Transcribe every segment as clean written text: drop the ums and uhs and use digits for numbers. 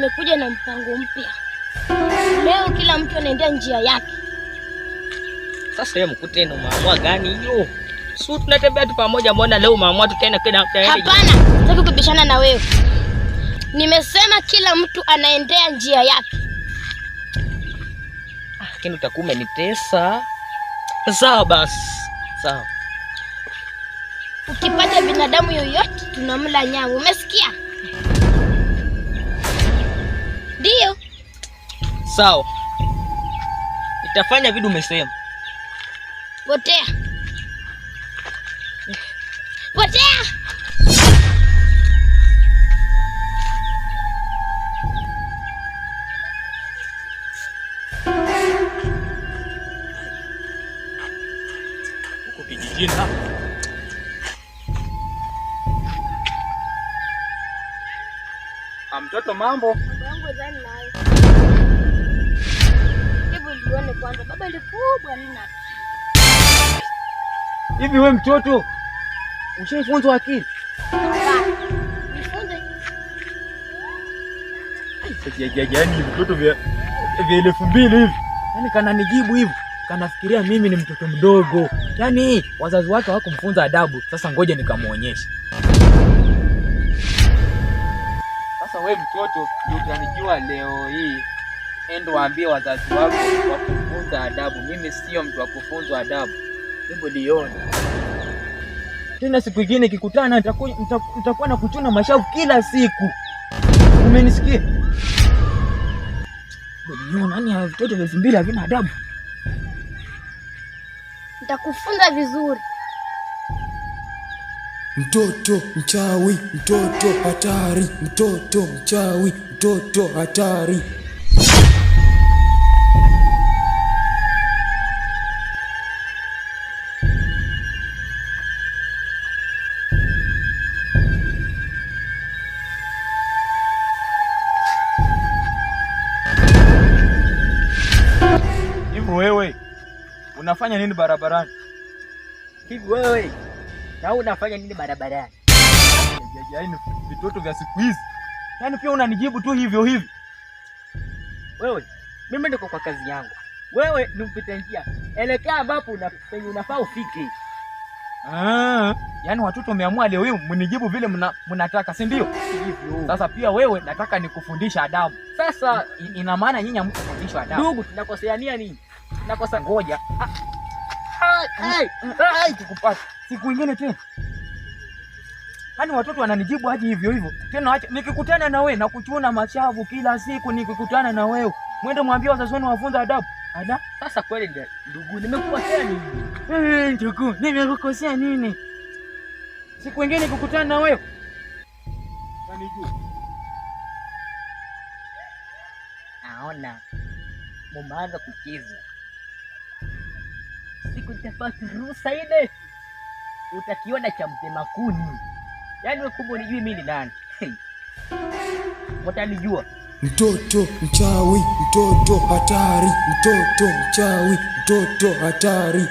Nimekuja na mpango mpya. Leo kila mtu anaendea njia yake. Sasa wewe mkuteno umeamua gani hiyo? Si tunatembea tu pamoja, mbona leo umeamua tu tena kila mtu aende? Hapana, sitaki kubishana na wewe. Nimesema kila mtu anaendea njia yake. Lakini utakuwa umenitesa. Sawa basi. Sawa. Ukipata binadamu yoyote tunamla nyama. Umesikia? Ndio. Sawa. Nitafanya vitu umesema. Potea. Potea. Huko kijijini hapa. Mtoto mambo. Baba yangu dhani nayo. Hebu lione kwanza. Baba likubwa nina. Hivi we mtoto ushafunzwa akili? Hapana. Nifunze. Yaani vitoto vya 2000 hivi. Yaani kananijibu hivi. Kanafikiria mimi ni mtoto mdogo. Yaani wazazi wake hawakumfunza adabu. Sasa ngoja nikamuonyeshe. Sasa we mtoto ndio utanijua leo hii. Endo waambie wazazi wako wakufunza adabu. Mimi sio mtu wa kufunzwa adabu. Hebu lione. Tena siku ingine kikutana nitakuwa na kuchuna mashavu kila siku. Umenisikia? Nani hao vitoto vya 2000 havina adabu? Nitakufunza vizuri. Mtoto mchawi, mtoto hatari, mtoto mchawi, mtoto hatari. Hivi wewe unafanya nini barabarani? Hivi wewe na unafanya nini barabarani? Yaani vitoto vya siku hizi. Yaani pia unanijibu tu hivyo hivi. Wewe, mimi niko kwa kazi yangu. Wewe ni mpita njia. Elekea ambapo penye unafaa ufike. Yaani watoto wameamua leo hii mnijibu vile mnataka, si ndio? Hivyo. Sasa pia wewe nataka nikufundisha adabu. Sasa Ina maana nyinyi hamkufundishwa adabu. Ndugu, tunakoseania nini? Tunakosa ngoja. Tukupate. Siku nyingine tena. Yaani watoto wananijibu aje hivyo hivyo. Tena acha nikikutana na wewe na kuchuna mashavu kila siku nikikutana na wewe. Mwende mwambie wazazi wenu wafunze adabu. Ada? Sasa kweli ndugu, nimekukosea nini? Ndugu, nimekukosea nini? Siku nyingine nikikutana na wewe. Unanijua. Naona mumeanza kucheza. Siku nitapata ruhusa ile utakiona cha mtema kuni. Yaani wewe kumbe unijui mimi ni nani? Mtanijua. Mtoto mchawi, mtoto hatari, mtoto mchawi, mtoto hatari.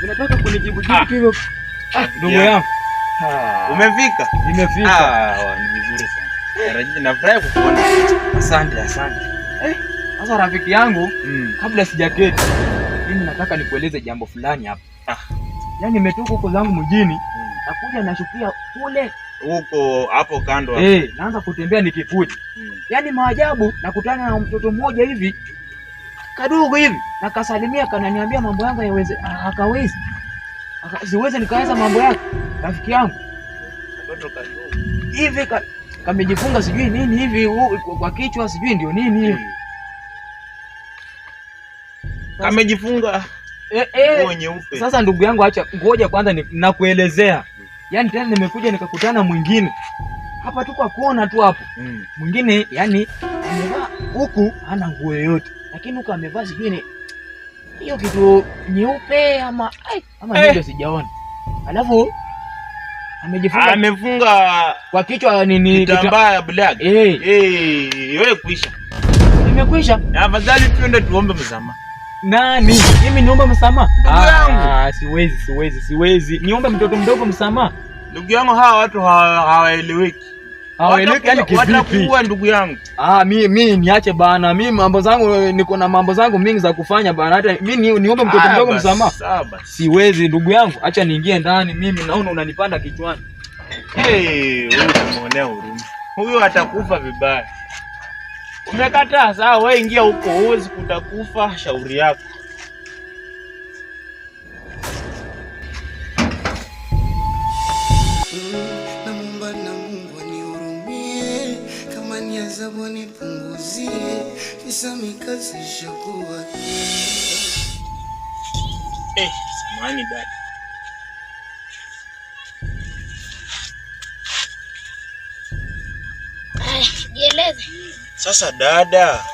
Unataka kunijibu jibu hivyo? Ndugu yangu. Umefika? Nimefika. Ni vizuri sana. Nafurahi kukuona. Asante, asante. Sasa rafiki yangu, kabla sijaketi, mimi nataka nikueleze jambo fulani hapa. Yaani nimetoka huko zangu mjini, nakuja nashukia kule huko hapo kando hapo. Naanza kutembea nikikuja. Yaani maajabu nakutana na mtoto mmoja hivi kadogo hivi, nakasalimia kananiambia mambo yangu hayaweze, akawezi. Siwezi nikaweza mambo yake. Rafiki yangu. Mtoto kadogo. Hivi kamejifunga sijui nini hivi kwa kichwa sijui ndio nini hivi. Kamejifunga nguo nyeupe. Sasa ndugu yangu acha ngoja kwanza nakuelezea. Yaani tena nimekuja nikakutana mwingine. Hapa tu kwa kuona tu hapo. Mwingine yani amevaa huku hana nguo yoyote. Lakini huku amevaa sijui ni hiyo kitu nyeupe ama ai, ama ndio sijaona. Alafu amejifunga amefunga kwa kichwa nini kitambaa ya black. Wewe kuisha. Nimekwisha. Afadhali tuende tuombe msamaha. Nani? Mimi niombe msamaha? Ndugu yangu. Siwezi, siwezi, siwezi. Niombe mtoto mdogo msamaha. Ndugu yangu hawa watu hawaeleweki. Hawaeleweki yani kivipi? Watakuua ndugu yangu. Ah, mi niache bana. Mi mambo zangu niko na mambo zangu mingi za kufanya bana. Hata mi niombe mtoto mdogo msamaha. Sawa basi. Siwezi ndugu yangu, acha niingie ndani mimi naona unanipanda kichwani. Hey, huyu tumuonea huruma. Huyu atakufa vibaya. Umekataa sawa, wewe ingia huko, huwezi kutakufa, shauri yako. Namuomba na Mungu anihurumie, kama ni adhabu anipunguzie, nisamikazi ishakuwa. Samahani dada. Aya, jieleze. Sasa dada,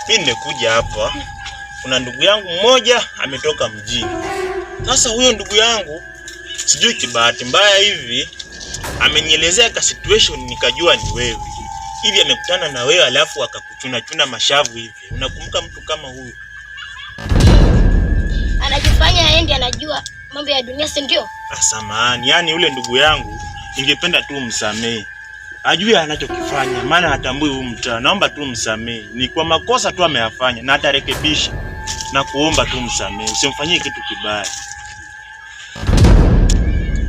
mimi nimekuja hapa, kuna ndugu yangu mmoja ametoka mjini. Sasa huyo ndugu yangu sijui kibahati mbaya hivi amenielezea ka situation nikajua ni wewe. Hivi amekutana na wewe alafu akakuchuna chuna mashavu hivi. Unakumbuka mtu kama huyu? Anajifanya aendi anajua mambo ya dunia, si ndio? Samahani, yani yule ndugu yangu ningependa tu msamee. Ajue anachokifanya maana hatambui huu mtaa. Naomba tu msamee. Ni kwa makosa tu ameyafanya na atarekebisha. Na kuomba tu msamee, usimfanyie kitu kibaya.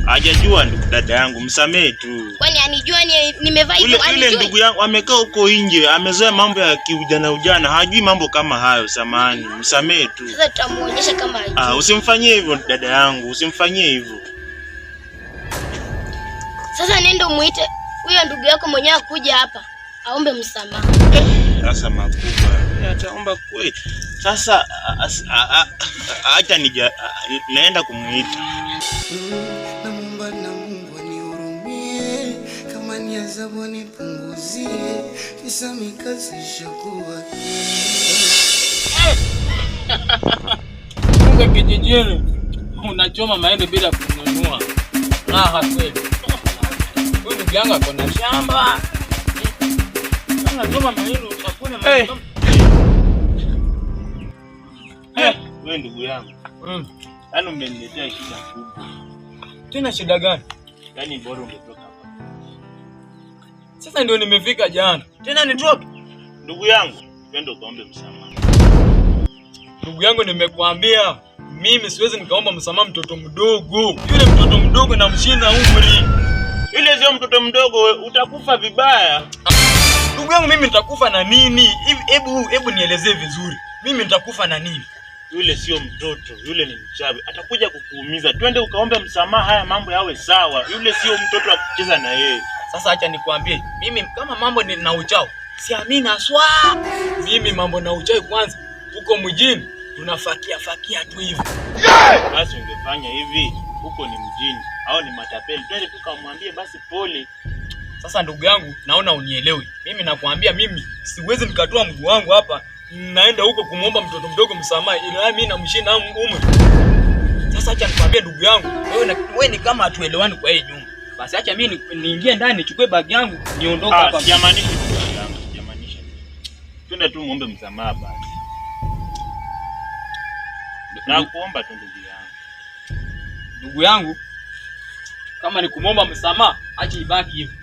Hajajua ndugu dada yangu, msamee tu. Kwani anijua nimevaa hivyo Yule anijui? ndugu yangu amekaa huko nje, amezoea mambo ya kiujana ujana, hajui mambo kama hayo. Samahani, msamee tu. Sasa tutamuonyesha kama hajui. Usimfanyie hivyo dada yangu, usimfanyie hivyo. Sasa nenda umuite huyo ndugu yako mwenyewe akuja hapa aombe msamaha. Sasa makubwa ataomba kweli. Sasa acha naenda kumuita. Namuomba na Mungu anihurumie, kama ni adhabu anipunguzie, nisamikazi ishakuwa. Kumbe kijijini unachoma maembe bila kununua. Raha kweli. Huyu ndugu yangu ako na shamba. Anachoma maembe hakuna maembe. Wewe ndugu yangu. Yaani umeniletea shida kubwa. Tena shida gani? Yaani bora ungetoka hapa. Sasa ndio nimefika jana. Tena nitoke? Ndugu yangu, twende ukaombe msamaha. Ndugu yangu nimekuambia mimi siwezi nikaomba msamaha mtoto mdogo. Yule mtoto mdogo namshinda umri. Yule sio mtoto mdogo, utakufa vibaya. Ndugu yangu mimi nitakufa na nini? Hebu nielezee vizuri. Mimi nitakufa na nini? Yule sio mtoto, yule ni mchawi. Atakuja kukuumiza. Twende ukaombe msamaha, haya mambo yawe sawa. Yule sio mtoto wa kucheza na yeye. Sasa acha nikwambie, mimi kama mambo ni na uchawi, siamini haswa. Mimi mambo na uchawi kwanza, huko mjini tunafakia fakia tu hivyo. Basi ungefanya hivi, huko ni mjini au ni matapeli. Twende tukamwambie basi pole. Sasa ndugu yangu, naona unielewi. Mimi nakwambia mimi siwezi nikatoa mguu wangu hapa naenda huko kumuomba mtoto mdogo msamaha, ila mimi namshinda umri. Sasa acha nikwambie ndugu yangu, wewe ni kama hatuelewani kwa hii nyumba. Basi acha mimi niingie ndani nichukue bag yangu niondoke hapa. Sijamaanisha ndugu yangu, sijamaanisha. Twende tu muombe msamaha basi. Na kuomba tu ndugu yangu. Ndugu yangu, kama ni kumuomba msamaha, acha ibaki hivyo.